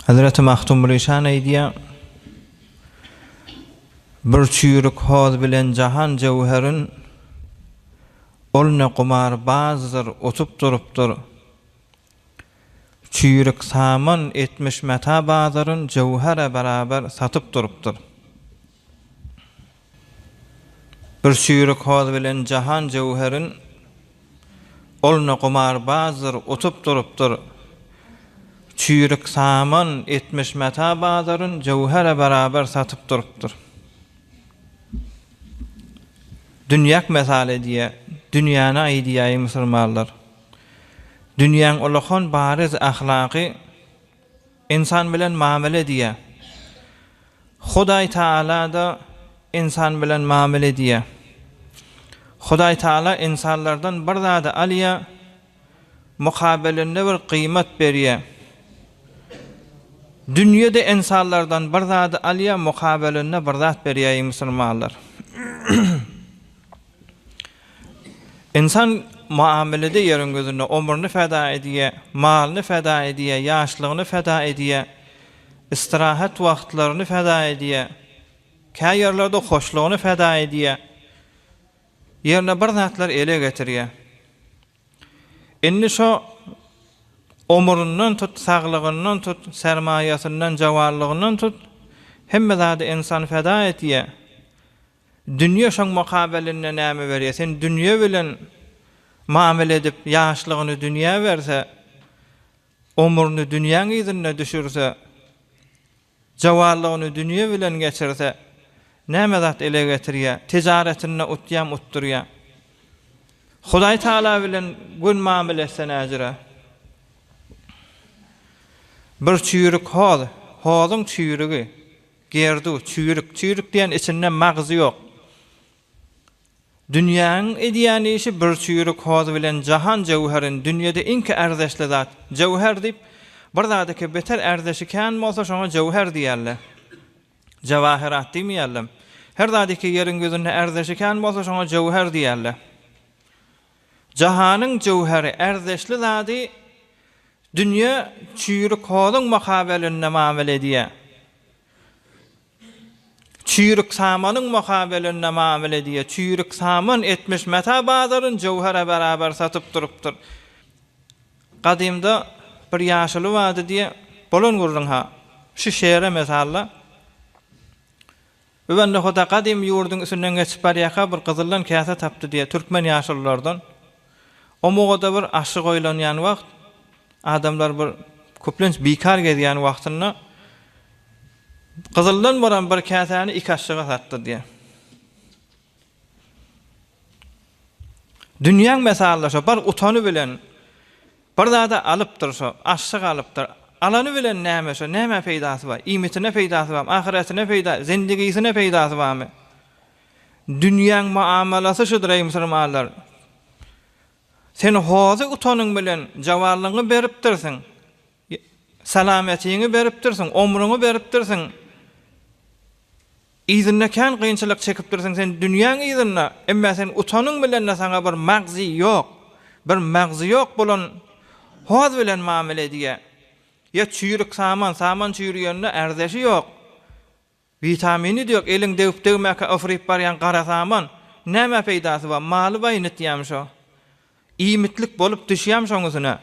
Hezreti Magtymguly şan aýdýar, Bir çüýrük hoz bilen jahan jöwherin, Ol ne gumarbazdyr, utup durupdyr. Çüýrük saman etmiş mata bazaryn, Jöwhere barabar satyp durupdyr. Bir çüýrük hoz bilen jahan jöwherin, Ol ne gumarbazdyr, utup durupdyr. Çüýrük saman etmiş mata bazaryn, Jöwhere barabar satyp durupdyr. Dünýäk mysal edýä, dünýäni aýdýa eý musulmanlar. Dünýäň ulakan bariz ahlaky ynsan bilen mamele edýä. Hudaý Tagala-da ynsan bilen mamele edýär. Hudaý Tagala ynsanlardan bir zady alýar, mukabelinde bir gyýmat berýär. Dünýe-de ynsanlardan bir zady alýar, mukabelinde bir zat berýär, eý musulmanlar. Ynsan muamelede ýeriň ýüzünde ömrüni feda edýär, malyny feda edýär, ýaşlygyny feda edýär, istirahat wagtlaryny feda edýär, kä ýerlerde hoşlugyny feda edýär, ýerine bir zatlar ele getirýär. Indi şo ömründen tut, saglygyndan tut, sermaýasyndan, jawallygyndan tut, hemme zady ynsan feda edýär. Dünýe şoň mukabelinde näme berýär? Sen dünýe bilen mamele edip, ýaşlygyny dünýä berse, ömrüni dünýäň yzynda düşürse, jowallygyny dünýe bilen geçirse, näme zat ele getirýär? Tijaretinde utýam, utdurýar. Hudaý Tagala bilen gün mamele etse näjüre? Bir çüýrük hoz, hozuň çüýrügi. Gerdu, çüýrük. Çüýrük diýen içinde magzy ýok. Dünýäniň edýän işi bir çüýrük hoz bilen jahan jöwherin, dünýede iňki ärzeşli zat, jöwher diýip, bir zadyky beter ärzeşi kän bolsa şoňa jöwher diýerler. Jewahirat diýmeýärler. Her zadyky ýeriň ýüzünde ärzeşi kän bolsa şoňa jöwher diýerler. Jahanyň jöwheri, ärzeşli zady dünýe çüýrük hozuň mukabelinde mamele edýär. Çüýrük samanyň mukabelinde mamele edýär. Çüýrük saman etmiş mata bazaryn jöwhere beraber satyp durupdyr. Gadymda bir ýaşuly bardy diýýär, bolan gürrüň ha, şu şere mysal-da. Bu bende Huda gadymy ýurduň üstünden geçip barýarka bir gyzyldan käse tapdy diýýär türkmen ýaşululardan. Omuga-da bir aşy goýlanýan wagt, adamlar bir köplenç bikar gezýän wagtynda gyzyldan bolan bir käsäni iki aşyga satdy diýýär. Dünýäň mesalynda şo bar utany bilen bir zada alypdyr şo, aşyk alypdyr. Alany bilen näme şo, nämä peýdasy bar? Iýmitine peýdasy barmy? Ahyretine peýda, zindigisine peýdasy barmy? Dünýäň muamalasy şudur eý musulmanlar. Sen hozy utanyň bilen jawallygyňy beripdirsiň. Salametiňi beripdirsiň, omrüňi beripdirsiň. Yzynda kän kynçylyk çekipdirsiň sen dünýäň yzynda, emmä sen utanyň bilende saňa bir magzy ýok, bir magzy ýok bolan hoz bilen mamele edýä. Ýa çüýrük saman, saman çüýrügende ärzeşi ýok, witamini-de ýok, eliň degip degmäkä ofryp barýan gara saman, nämä peýdasy bar, maly baýnitýämi şo? Iýmitlik bolup düşýämi şoň üsüne?